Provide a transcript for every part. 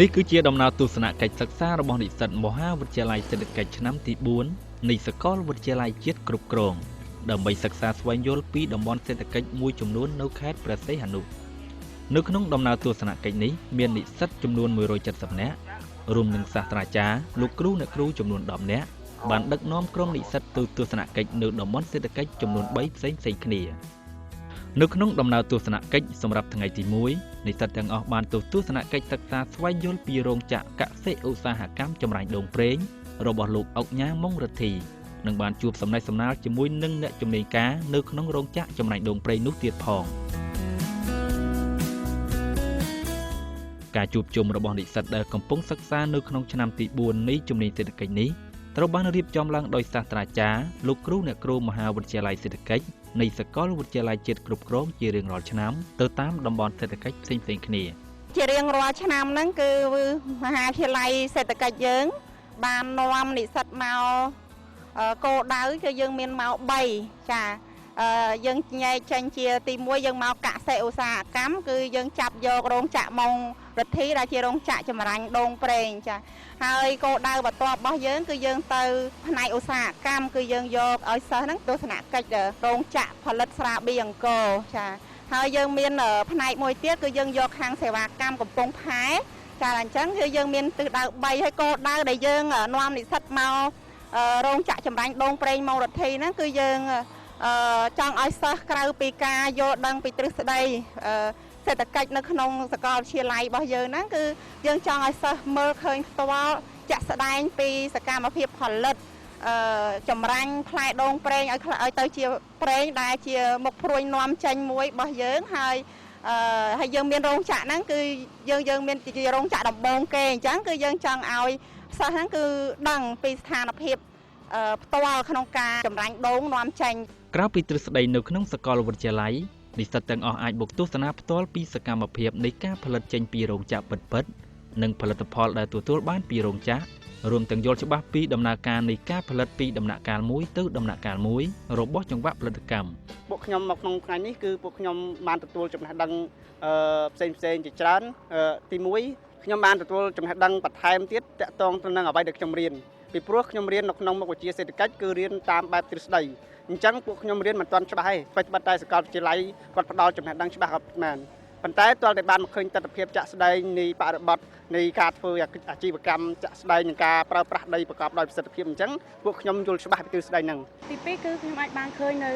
នេះគឺជាដំណើរទស្សនកិច្ចសិក្សារបស់និស្សិតមហាវិទ្យាល័យសេដ្ឋកិច្ចឆ្នាំទី4នៃសាកលវិទ្យាល័យជាតិគ្រប់គ្រងដើម្បីសិក្សាស្វែងយល់ពីតំបន់សេដ្ឋកិច្ចមួយចំនួននៅខេត្តព្រះសីហនុនៅក្នុងដំណើរទស្សនកិច្ចនេះមាននិស្សិតចំនួន170នាក់រួមនឹងសាស្ត្រាចារ្យលោកគ្រូអ្នកគ្រូចំនួន10នាក់បានដឹកនាំក្រុមនិស្សិតទៅទស្សនកិច្ចនៅតំបន់សេដ្ឋកិច្ចចំនួន3ផ្សេងៗគ្នានៅក្នុងដំណើរទស្សនកិច្ចសម្រាប់ថ្ងៃទី1និស្សិតទាំងអស់បានទៅទស្សនកិច្ចសិក្សាស្វែងយល់ពីរោងចក្រកសិឧស្សាហកម្មចម្រាញ់ដូងប្រេងរបស់លោកអុកញ៉ាម៉ុងរិទ្ធីនិងបានជួបសំណេះសំណាលជាមួយនឹងអ្នកជំនាញការនៅក្នុងរោងចក្រចម្រាញ់ដូងប្រេងនោះទៀតផងការជួបជុំរបស់និស្សិតដែលកំពុងសិក្សានៅក្នុងឆ្នាំទី4នៃជំនាញសេដ្ឋកិច្ចនេះត្រូវបានរៀបចំឡើងដោយសាស្ត្រាចារ្យលោកគ្រូអ្នកគ្រូមហាវិទ្យាល័យសេដ្ឋកិច្ចនៃសាកលវិទ្យាល័យជាតិគ្រប់គ្រងជារៀងរាល់ឆ្នាំទៅតាមតំបន់សេដ្ឋកិច្ចផ្សេងៗគ្នា ជារៀងរាល់ឆ្នាំហ្នឹងគឺមហាវិទ្យាល័យសេដ្ឋកិច្ចយើងបាននាំនិស្សិតមកគោលដៅគឺយើងមានមក3ចាយើងញែកចេញជាទី1យើងមកកសិឧស្សាហកម្មគឺយើងចាប់យករោងចក្រម៉ុងរិទ្ធីដែលជារោងចក្រចម្រាញ់ដូងប្រេងចាហើយគោលដៅបន្ទាប់របស់យើងគឺយើងទៅផ្នែកឧស្សាហកម្មគឺយើងយកឲ្យសិស្សហ្នឹងទស្សនកិច្ចរោងចក្រផលិតស្រាបៀរអង្គរចាហើយយើងមានផ្នែកមួយទៀតគឺយើងយកខាងសេវាកម្មកំពង់ផែចាអញ្ចឹងគឺយើងមានទិសដៅ3ហើយគោលដៅដែលយើងនាំនិស្សិតមករោងចក្រចម្រាញ់ដូងប្រេងម៉ុងរិទ្ធីហ្នឹងគឺយើងចង់ឲ្យសិស្សក្រៅពីការយល់ដឹងពីទ្រឹស្ដីសេដ្ឋកិច្ចនៅក្នុងសាកលវិទ្យាល័យរបស់យើងហ្នឹងគឺយើងចង់ឲ្យសិស្សមើលឃើញផ្ទាល់ជាក់ស្ដែងពីសកម្មភាពផលិតចម្រាញ់ផ្លែដូងប្រេងឲ្យទៅជាប្រេងដែលជាមុខព្រួយនាំចេញមួយរបស់យើងហើយហើយយើងមានរោងចក្រហ្នឹងគឺយើងមានជារោងចក្រដំបូងគេអញ្ចឹងគឺយើងចង់ឲ្យសិស្សហ្នឹងគឺដឹងពីស្ថានភាពផ្ទាល់ក្នុងការចម្រាញ់ដូងនាំចេញ ក្រៅពីទ្រឹស្ដីនៅក្នុងសាកលវិទ្យាល័យនិស្សិតទាំងអស់អាចមកទស្សនាផ្ទាល់ពីសកម្មភាពនៃការផលិតចេញពីរោងចក្រពិតៗនិងផលិតផលដែលទទួលបានពីរោងចក្ររួមទាំងយល់ច្បាស់ពីដំណើរការនៃការផលិតពីដំណាក់កាលមួយទៅដំណាក់កាលមួយរបស់ចង្វាក់ផលិតកម្ម ពួកខ្ញុំមកក្នុងថ្ងៃនេះគឺពួកខ្ញុំបានទទួលចំណេះដឹងផ្សេងផ្សេងជាច្រើនទី1ខ្ញុំបានទទួលចំណេះដឹងបន្ថែមទៀតតាក់ទងទៅនឹងអ្វីដែលខ្ញុំរៀនពីព្រោះខ្ញុំរៀននៅក្នុងមុខវិជ្ជាសេដ្ឋកិច្ចគឺរៀនតាមបែបទ្រឹស្ដីអញ្ចឹងពួកខ្ញុំរៀនមិនទាន់ច្បាស់ទេអ្វីត្បិតតែសាកលវិទ្យាល័យគាត់ផ្ដល់ចំណេះដឹងច្បាស់ក៏មែនប៉ុន្តែទាល់តែបានមកឃើញទស្សនវិជ្ជាជាក់ស្ដែងនៃបរិបទនៃការធ្វើអាជីវកម្មជាក់ស្ដែងនិងការប្រើប្រាស់ដីប្រកបដោយប្រសិទ្ធភាពអញ្ចឹងពួកខ្ញុំយល់ច្បាស់ពីទ្រឹស្ដីហ្នឹង ទី2គឺខ្ញុំអាចបានឃើញនៅ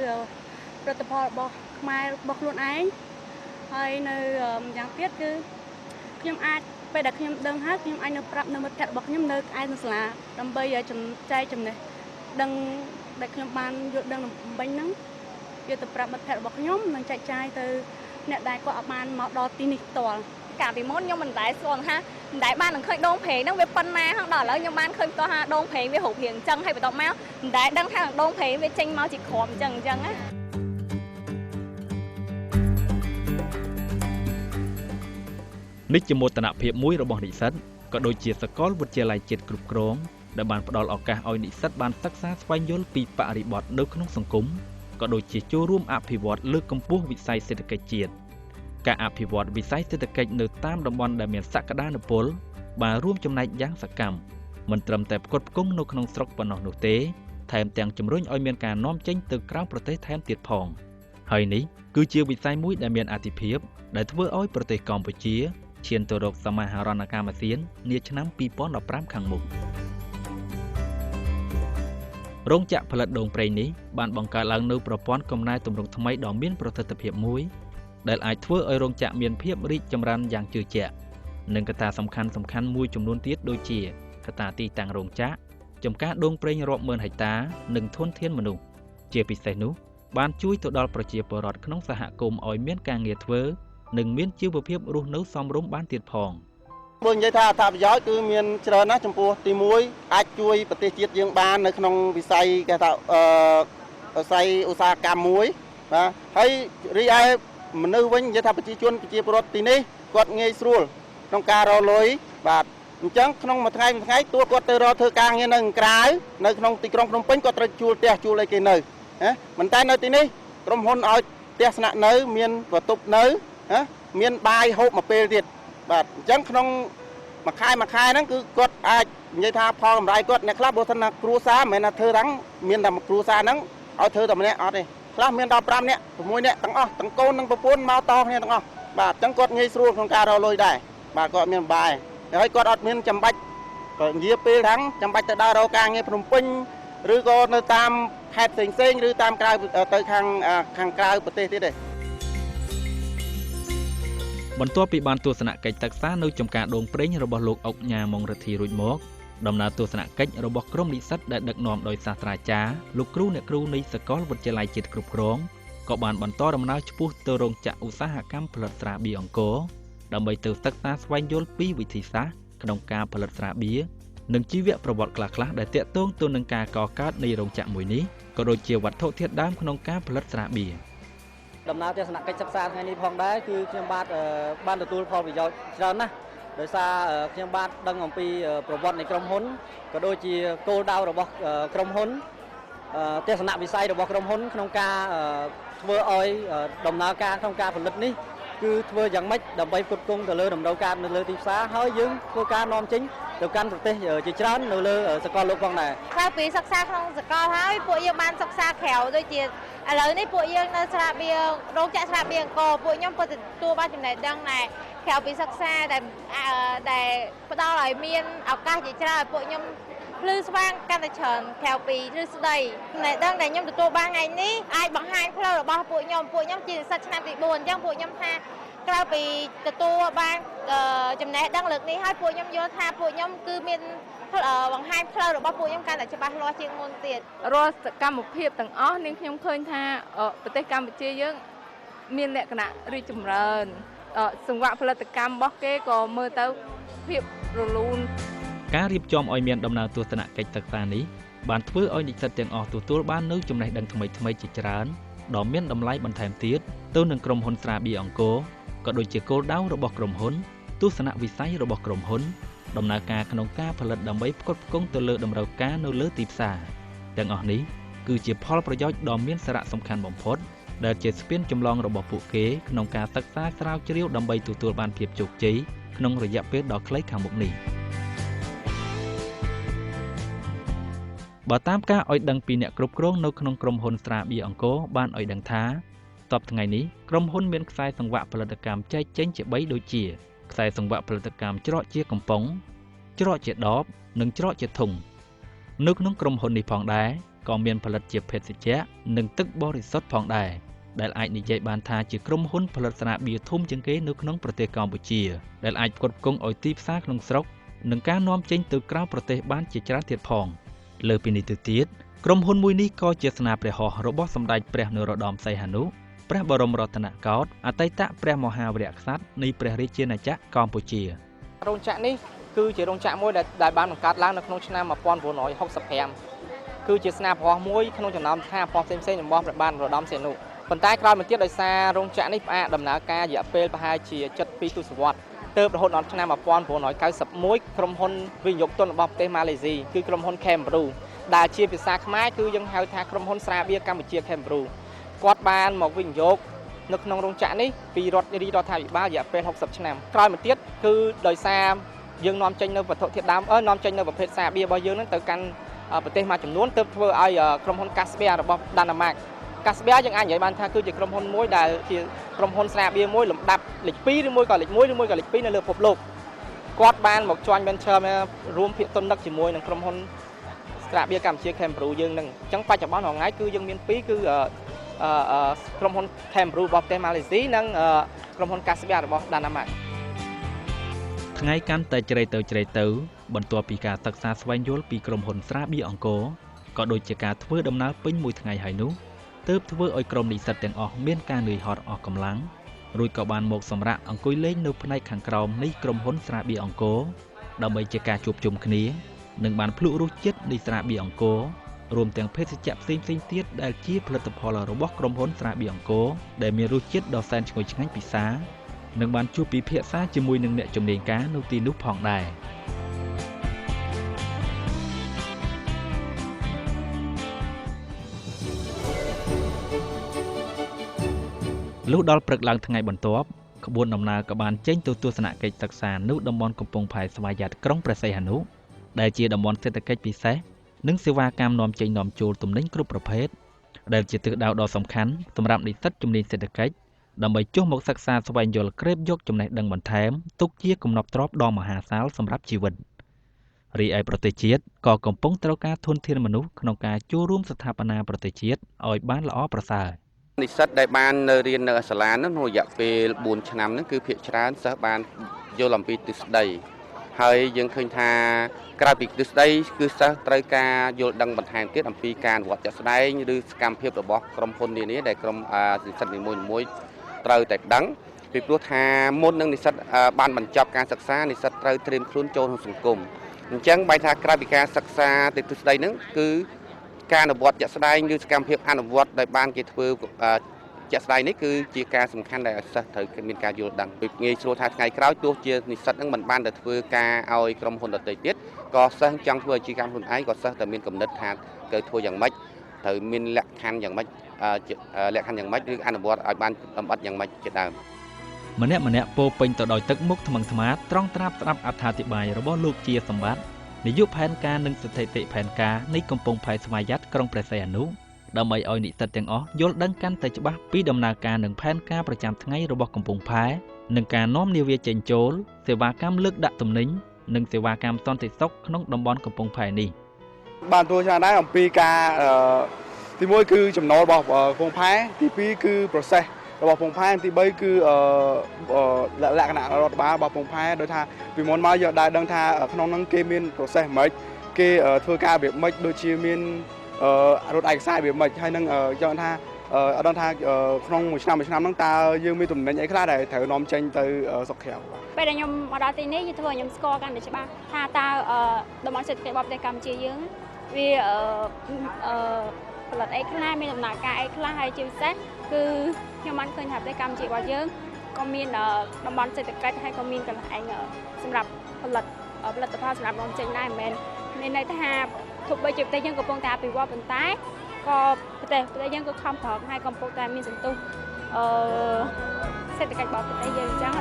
ផលិតផលរបស់ខ្មែររបស់ខ្លួនឯងហើយនៅម្យ៉ាងទៀតគឺខ្ញុំអាចពេលដែលខ្ញុំដឹងហើយខ្ញុំអាចនៅប្រាប់នៅមិត្តភ័ក្តិរបស់ខ្ញុំនៅឯនៅសាលាដើម្បីឲ្យចែកចំណេះដឹងដែលខ្ញុំបានយល់ដឹងមិញហ្នឹងយកទៅប្រាប់មិត្តភ័ក្តិរបស់ខ្ញុំនិងចែកចាយទៅអ្នកដែលគាត់អត់បានមកដល់ទីនេះផ្ទាល់ កាលពីមុនខ្ញុំមិនដែលស្គាល់ថាមិនដែលបាននឹងឃើញដូងប្រេងហ្នឹងវាប៉ុណ្ណាហ្នឹងដល់ឥឡូវខ្ញុំបានឃើញផ្ទាល់ថាដូងប្រេងវារូបរាងអញ្ចឹងហើយបន្ទាប់មកមិនដែលដឹងថាដូងប្រេងវាចេញមកជាគ្រាប់អញ្ចឹងអញ្ចឹងណា នេះជាមោទនភាពមួយរបស់និស្សិតក៏ដូចជាសាកលវិទ្យាល័យជាតិគ្រប់គ្រងដែលបានផ្ដល់ឱកាសឲ្យនិស្សិតបានសិក្សាស្វែងយល់ពីបរិបទនៅក្នុងសង្គមក៏ដូចជាចូលរួមអភិវឌ្ឍលើកកម្ពស់វិស័យសេដ្ឋកិច្ចជាតិការអភិវឌ្ឍវិស័យសេដ្ឋកិច្ចនៅតាមតំបន់ដែលមានសក្តានុពលបានរួមចំណែកយ៉ាងសកម្មមិនត្រឹមតែផ្គត់ផ្គង់នៅក្នុងស្រុកប៉ុណ្ណោះនោះទេថែមទាំងជំរុញឲ្យមានការនាំចេញទៅក្រៅប្រទេសថែមទៀតផងហើយនេះគឺជាវិស័យមួយដែលមានអាទិភាពដែលធ្វើឲ្យប្រទេសកម្ពុជាឈានទៅរកសមាហរណកម្មអាស៊ាននាឆ្នាំ2015ខាងមុខរោងចក្រផលិតដូងប្រេងនេះបានបង្កើតឡើងនូវប្រព័ន្ធកំណែទម្រង់ថ្មីដ៏មានប្រសិទ្ធភាពមួយដែលអាចធ្វើឲ្យរោងចក្រមានភាពរីកចម្រើនយ៉ាងជឿជាក់និងកត្តាសំខាន់សំខាន់មួយចំនួនទៀតដូចជាកត្តាទីតាំងរោងចក្រចំការដូងប្រេងរាប់ម៉ឺនហិកតានិងធនធានមនុស្សជាពិសេសនោះបានជួយទៅដល់ប្រជាពលរដ្ឋក្នុងសហគមន៍ឲ្យមានការងារធ្វើនិងមានជីវភាពរស់នៅសមរម្យបានទៀតផង បើនិយាយថាអត្ថប្រយោជន៍គឺមានច្រើនណាស់ចំពោះទី1អាចជួយប្រទេសជាតិយើងបាននៅក្នុងវិស័យគេថាអឺវិស័យឧស្សាហកម្មមួយបាទហើយរីឯមនុស្សវិញនិយាយថាប្រជាជនប្រជាពលរដ្ឋទីនេះគាត់ងាយស្រួលក្នុងការរកលុយបាទអញ្ចឹងក្នុងមួយថ្ងៃមួយថ្ងៃតួគាត់ទៅរកធ្វើការងារនៅក្រៅនៅក្នុងទីក្រុងភ្នំពេញគាត់ត្រូវជួលផ្ទះជួលអីគេនៅណាប៉ុន្តែនៅទីនេះក្រុមហ៊ុនឲ្យផ្ទះស្នាក់នៅមានបន្ទប់នៅណាមានបាយហូបមួយពេលទៀតបាទអញ្ចឹងក្នុង មួយខែមួយខែហ្នឹងគឺគាត់អាចនិយាយថាផលកម្រៃគាត់អ្នកខ្លះបើសិនណាគ្រួសារមិនមែនថាធ្វើទាំងមានតែគ្រួសារហ្នឹងឲ្យធ្វើតែម្នាក់អត់ទេខ្លះមានដល់5នាក់6នាក់ទាំងអស់ទាំងកូននិងប្រពន្ធមកតគ្នាទាំងអស់បាទអញ្ចឹងគាត់ងាយស្រួលក្នុងការរកលុយដែរបាទគាត់មានបាយហើយគាត់អត់មានចាំបាច់ក៏និយាយពេលហ្នឹងចាំបាច់ទៅដើររកការងារភ្នំពេញឬក៏នៅតាមខេត្តផ្សេងៗឬតាមក្រៅទៅខាងខាងក្រៅប្រទេសទៀតទេ បន្ទាប់ពីបានទស្សនកិច្ចសិក្សានៅចំការដូងប្រេងរបស់លោកអុកញ៉ាម៉ុងរិទ្ធីរួចមកដំណើរទស្សនកិច្ចរបស់ក្រុមនិស្សិតដែលដឹកនាំដោយសាស្ត្រាចារ្យលោកគ្រូអ្នកគ្រូនៃសាកលវិទ្យាល័យជាតិគ្រប់គ្រងក៏បានបន្តដំណើរឆ្ពោះទៅរោងចក្រឧស្សាហកម្មផលិតស្រាបៀរអង្គរដើម្បីទៅសិក្សាស្វែងយល់ពីវិធីសាស្ត្រក្នុងការផលិតស្រាបៀរនិងជីវប្រវត្តិខ្លះៗដែលទាក់ទងទៅនឹងការកកើតនៃរោងចក្រមួយនេះក៏ដូចជាវត្ថុធាតុដើមក្នុងការផលិតស្រាបៀរ ដំណើរទស្សនកិច្ចសិក្សាថ្ងៃនេះផងដែរគឺខ្ញុំបាទបានទទួលផលប្រយោជន៍ច្រើនណាស់ដោយសារខ្ញុំបាទដឹងអំពីប្រវត្តិនៃក្រុមហ៊ុនក៏ដូចជាគោលដៅរបស់ក្រុមហ៊ុនទស្សនវិស័យរបស់ក្រុមហ៊ុនក្នុងការធ្វើឲ្យដំណើរការក្នុងការផលិតនេះគឺធ្វើយ៉ាងម៉េចដើម្បីផ្គត់ផ្គង់ទៅលើតម្រូវការនៅលើទីផ្សារហើយយើងធ្វើការនាំចេញទៅកាន់ប្រទេសជាច្រើននៅលើសកលលោកផងដែរ ក្រៅពីសិក្សាក្នុងសកលហើយពួកយើងបានសិក្សាក្រៅដូចជាឥឡូវនេះពួកយើងនៅស្រាបៀរោងចក្រស្រាបៀអង្គរពួកខ្ញុំក៏ទទួលបានចំណេះដឹងដែរក្រៅពីសិក្សាដែលដែលផ្ដល់ឲ្យមានឱកាសជាច្រើនពួកខ្ញុំភ្លឺស្វាងកាន់តែច្រើនក្រៅពីទ្រឹស្ដីចំណេះដឹងដែលខ្ញុំទទួលបានថ្ងៃនេះអាចបង្ហាញផ្លូវរបស់ពួកខ្ញុំពួកខ្ញុំជានិស្សិតឆ្នាំទី4អញ្ចឹងពួកខ្ញុំថាក្រៅពីទទួលបានចំណេះដឹងលើកនេះហើយពួកខ្ញុំយល់ថាពួកខ្ញុំគឺមានបង្ហាញផ្លូវរបស់ពួកខ្ញុំកាន់តែច្បាស់លាស់ជាងមុនទៀត រាល់សកម្មភាពទាំងអស់នាងខ្ញុំឃើញថាប្រទេសកម្ពុជាយើងមានលក្ខណៈរីកចម្រើនសង្វាក់ផលិតកម្មរបស់គេក៏មើលទៅភាពរលូន ការរៀបចំឲ្យមានដំណើរទស្សនកិច្ចសិក្សានេះបានធ្វើឲ្យនិស្សិតទាំងអស់ទទួលបាននូវចំណេះដឹងថ្មីៗជាច្រើនដ៏មានតម្លៃបន្ថែមទៀតទៅនឹងក្រុមហ៊ុនស្រាបៀរអង្គរក៏ដូចជាគោលដៅរបស់ក្រុមហ៊ុនទស្សនវិស័យរបស់ក្រុមហ៊ុនដំណើរការក្នុងការផលិតដើម្បីផ្គត់ផ្គង់ទៅលើតម្រូវការនៅលើទីផ្សារទាំងអស់នេះគឺជាផលប្រយោជន៍ដ៏មានសារៈសំខាន់បំផុតដែលជាស្ពានចម្លងរបស់ពួកគេក្នុងការសិក្សាស្រាវជ្រាវដើម្បីទទួលបានភាពជោគជ័យក្នុងរយៈពេលដ៏ខ្លីខាងមុខនេះបើតាមការឲ្យដឹងពីអ្នកគ្រប់គ្រងនៅក្នុងក្រុមហ៊ុនស្រាបៀរអង្គរបានឲ្យដឹងថាតបថ្ងៃនេះក្រុមហ៊ុនមានខ្សែសង្វាក់ផលិតកម្មចែកចេញជា3ដូចជាខ្សែសង្វាក់ផលិតកម្មច្រកជាកំប៉ុងច្រកជាដបនិងច្រកជាធុងនៅក្នុងក្រុមហ៊ុននេះផងដែរក៏មានផលិតជាភេសជ្ជៈនិងទឹកបរិសុទ្ធផងដែរដែលអាចនិយាយបានថាជាក្រុមហ៊ុនផលិតស្រាបៀរធំជាងគេនៅក្នុងប្រទេសកម្ពុជាដែលអាចផ្គត់ផ្គង់ឲ្យទីផ្សារក្នុងស្រុកនិងការនាំចេញទៅក្រៅប្រទេសបានជាច្រើនទៀតផងលើពីនេះទៅទៀតក្រុមហ៊ុនមួយនេះក៏ជាស្នាព្រះហស្ថរបស់សម្ដេចព្រះនរោត្តមសីហនុព្រះបរមរតនកោដ្ឋអតីតព្រះមហាវីរក្សត្រនៃព្រះរាជាណាចក្រកម្ពុជា រោងចក្រនេះគឺជារោងចក្រមួយដែលបានបង្កើតឡើងនៅក្នុងឆ្នាំ1965គឺជាស្នាព្រះហស្ថមួយក្នុងចំណោមស្នាព្រះហស្ថផ្សេងៗរបស់ព្រះបាទនរោត្តមសីហនុប៉ុន្តែក្រោយមកទៀតដោយសាររោងចក្រនេះផ្អាកដំណើរការរយៈពេលប្រហែលជា72ទសវត្សរ៍ទើបរហូតដល់ឆ្នាំ1991ក្រុមហ៊ុនវិនិយោគទុនរបស់ប្រទេសម៉ាឡេស៊ីគឺក្រុមហ៊ុន Cambrew ដែលជាភាសាខ្មែរគឺយើងហៅថាក្រុមហ៊ុនស្រាបៀរកម្ពុជា Cambrew គាត់បានមកវិនិយោគនៅក្នុងរោងចក្រនេះពីរដ្ឋរាជរដ្ឋាភិបាលរយៈពេល60ឆ្នាំក្រោយមកទៀតគឺដោយសារយើងនាំចេញនៅវត្ថុធាតុដើមនាំចេញនៅប្រភេទស្រាបៀររបស់យើងនឹងទៅកាន់ប្រទេសមួយចំនួនទើបធ្វើឲ្យក្រុមហ៊ុន Carlsberg របស់ដាណាម៉ាក Carlsberg យើងអាចនិយាយបានថាគឺជាក្រុមហ៊ុនមួយដែលជាក្រុមហ៊ុនស្រាបៀរមួយលំដាប់លេខ2ឬមួយក៏លេខ1ឬមួយក៏លេខ2នៅលើពិភពលោកគាត់បានមក joint venture រួមភាគទុននឹកជាមួយនឹងក្រុមហ៊ុនស្រាបៀរកម្ពុជា Cambrew យើងនឹងអញ្ចឹងបច្ចុប្បន្នរាល់ថ្ងៃគឺយើងមានពីរគឺក្រុមហ៊ុន Cambrew របស់ប្រទេសម៉ាឡេស៊ីនិងក្រុមហ៊ុន Carlsberg របស់ដាណាម៉ាក ថ្ងៃកាន់តែជ្រៃទៅជ្រៃទៅបន្ទាប់ពីការសិក្សាស្វែងយល់ពីក្រុមហ៊ុនស្រាបៀរអង្គរក៏ដូចជាការធ្វើដំណើរពេញមួយថ្ងៃហើយនោះទើបធ្វើឲ្យក្រុមនិស្សិតទាំងអស់មានការនឿយហត់អស់កម្លាំងរួចក៏បានមកសម្រាកអង្គុយលេងនៅផ្នែកខាងក្រោមនៃក្រុមហ៊ុនស្រាបៀរអង្គរដើម្បីជាការជួបជុំគ្នានិងបានភ្លក់រសជាតិនៃស្រាបៀរអង្គររួមទាំងភេសជ្ជៈផ្សេងៗទៀតដែលជាផលិតផលរបស់ក្រុមហ៊ុនស្រាបៀរអង្គរដែលមានរសជាតិដ៏សែនឈ្ងុយឆ្ងាញ់ពិសានិងបានជួបពិភាក្សាជាមួយនឹងអ្នកជំនាញការនៅទីនោះផងដែរលុះដល់ព្រឹកឡើងថ្ងៃបន្ទាប់ ក្បួនដំណើរក៏បានចេញទៅទស្សនកិច្ចសិក្សានៅតំបន់កំពង់ផែស្វយ័តក្រុងព្រះសីហនុដែលជាតំបន់សេដ្ឋកិច្ចពិសេសនិងសេវាកម្មនាំចេញនាំចូលទំនិញគ្រប់ប្រភេទដែលជាទិសដៅដ៏សំខាន់សម្រាប់និស្សិតជំនាញសេដ្ឋកិច្ចដើម្បីចុះមកសិក្សាស្វែងយល់ក្រេបយកចំណេះដឹងបន្ថែមទុកជាកំណប់ទ្រព្យដ៏មហាសាលសម្រាប់ជីវិតរីឯប្រទេសជាតិក៏កំពុងត្រូវការធនធានមនុស្សក្នុងការចូលរួមស្ថាបនាប្រទេសជាតិឲ្យបានល្អប្រសើរ និស្សិតដែលបាននៅរៀននៅសាលានោះក្នុងរយៈពេល4ឆ្នាំហ្នឹងគឺភាគច្រើនសិស្សបានយល់អំពីទិសដីហើយយើងឃើញថាក្រៅពីទិសដីគឺសិស្សត្រូវការយល់ដឹងបន្ថែមទៀតអំពីការអនុវត្តជាក់ស្ដែងឬសកម្មភាពរបស់ក្រុមហ៊ុននានាដែលក្រុមនិស្សិតនីមួយៗត្រូវតែដឹងពីព្រោះថាមុននឹងនិស្សិតបានបញ្ចប់ការសិក្សានិស្សិតត្រូវត្រៀមខ្លួនចូលក្នុងសង្គមអញ្ចឹងបែរថាក្រៅពីការសិក្សាទិសដីហ្នឹងគឺការអនុវត្តជាក់ស្ដែងឬសកម្មភាពអនុវត្តដែលបានគេធ្វើជាក់ស្ដែងនេះគឺជាការសំខាន់ដែលសិស្សត្រូវមានការយល់ដឹងពីងាយស្រួលថាថ្ងៃក្រោយទោះជានិស្សិតនឹងមិនបានទៅធ្វើការឲ្យក្រុមហ៊ុនដទៃទៀតក៏សិស្សចង់ធ្វើអាជីវកម្មខ្លួនឯងក៏សិស្សតែមានគំនិតថាត្រូវធ្វើយ៉ាងម៉េចត្រូវមានលក្ខខណ្ឌយ៉ាងម៉េចលក្ខខណ្ឌយ៉ាងម៉េចឬអនុវត្តឲ្យបានលម្អិតយ៉ាងម៉េចជាដើម ម្នាក់ម្នាក់ពោពេញទៅដោយទឹកមុខថ្មឹងថ្មាត្រង់ត្រាប់ស្ដាប់អត្ថាធិប្បាយរបស់លោកជាសម្បត្តិនាយកផែនការនិងស្ថិតិផែនការនៃកំពង់ផែស្វយ័តក្រុងព្រះសីហនុដើម្បីឲ្យនិស្សិតទាំងអស់យល់ដឹងកាន់តែច្បាស់ពីដំណើរការនិងផែនការប្រចាំថ្ងៃរបស់កំពង់ផែនិងការនាំនាវាចេញចូលសេវាកម្មលើកដាក់ទំនិញនិងសេវាកម្មសន្តិសុខក្នុងតំបន់កំពង់ផែនេះ បានទទួលច្រើនដែរអំពីការទី1គឺចំណូលរបស់កំពង់ផែទី2គឺ process របស់កំពង់ផែទី3គឺលក្ខណៈរដ្ឋបាលរបស់កំពង់ផែដោយថាពីមុនមកយើងដែរដឹងថាក្នុងហ្នឹងគេមាន process ម៉េចគេធ្វើការរបៀបម៉េចដូចជាមានរត់ឯកសាររបៀបម៉េចហើយនឹងចង់ថាអត់ដឹងថាក្នុងមួយឆ្នាំមួយឆ្នាំហ្នឹងតើយើងមានទំនិញអីខ្លះដែលត្រូវនាំចេញទៅស្រុកក្រៅ ពេលដែលខ្ញុំមកដល់ទីនេះយើងធ្វើឲ្យខ្ញុំស្គាល់កាន់តែច្បាស់ថាតើតំបន់សេដ្ឋកិច្ចរបស់ប្រទេសកម្ពុជាយើងវាផលិតអីខ្លះមានដំណើរការអីខ្លះហើយជាពិសេសគឺខ្ញុំបានឃើញថាប្រទេសកម្ពុជារបស់យើងក៏មានតំបន់សេដ្ឋកិច្ចហើយក៏មានកន្លែងសម្រាប់ផលិតផលិតផលសម្រាប់នាំចេញដែរមិនមែនមានន័យថាទោះបីជាប្រទេសយើងកំពុងតែអភិវឌ្ឍប៉ុន្តែក៏ប្រទេសយើងក៏ខំប្រឹងហើយកំពុងតែមានសន្ទុះសេដ្ឋកិច្ចរបស់ប្រទេសយើងអញ្ចឹង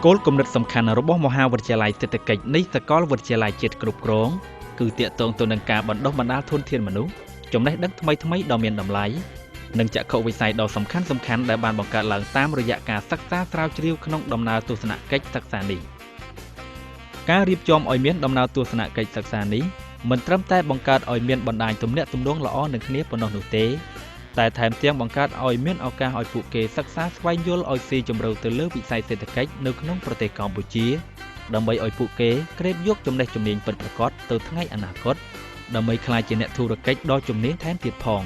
គោលគំនិតសំខាន់របស់មហាវិទ្យាល័យសេដ្ឋកិច្ចនៃសាកលវិទ្យាល័យជាតិគ្រប់គ្រងគឺទាក់ទងទៅនឹងការបណ្ដុះបណ្ដាលធនធានមនុស្សចំណេះដឹងថ្មីៗដ៏មានតម្លៃនិងចក្ខុវិស័យដ៏សំខាន់ៗដែលបានបង្កើតឡើងតាមរយៈការសិក្សាស្រាវជ្រាវក្នុងដំណើរទស្សនកិច្ចសិក្សានេះការរៀបចំឲ្យមានដំណើរទស្សនកិច្ចសិក្សានេះមិនត្រឹមតែបង្កើតឲ្យមានបណ្ដាញទំនាក់ទំនងល្អនឹងគ្នាប៉ុណ្ណោះនោះទេតែថែមទាំងបង្កើតឲ្យមានឱកាសឲ្យពួកគេសិក្សាស្វែងយល់ឲ្យស៊ីជម្រៅទៅលើវិស័យសេដ្ឋកិច្ចនៅក្នុងប្រទេសកម្ពុជាដើម្បីឲ្យពួកគេក្រេបយកចំណេះជំនាញពិតប្រាកដទៅថ្ងៃអនាគតដើម្បីក្លាយជាអ្នកធុរកិច្ចដ៏ជំនាញថែមទៀតផង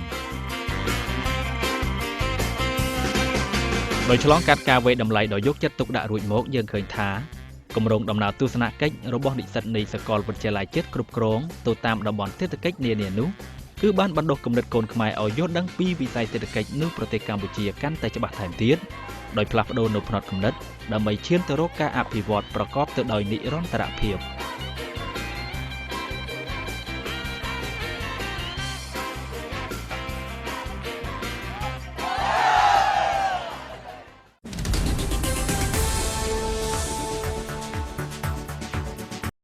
ដោយឆ្លងកាត់ការវេតម្លៃដោយយកចិត្តទុកដាក់រួចមកយើងឃើញថាគម្រោងដំណើរទស្សនកិច្ចរបស់និស្សិតនៃសាកលវិទ្យាល័យជាតិគ្រប់គ្រងទៅតាមតំបន់សេដ្ឋកិច្ចនានានោះគឺបានបណ្ដុះគំនិតកូនខ្មែរឲ្យយល់ដឹងពីវិស័យសេដ្ឋកិច្ចនៅប្រទេសកម្ពុជាកាន់តែច្បាស់ថែមទៀតដោយផ្លាស់ប្ដូរនូវផ្នត់គំនិតដើម្បីឈានទៅរកការអភិវឌ្ឍប្រកបទៅដោយនិរន្តរភាព។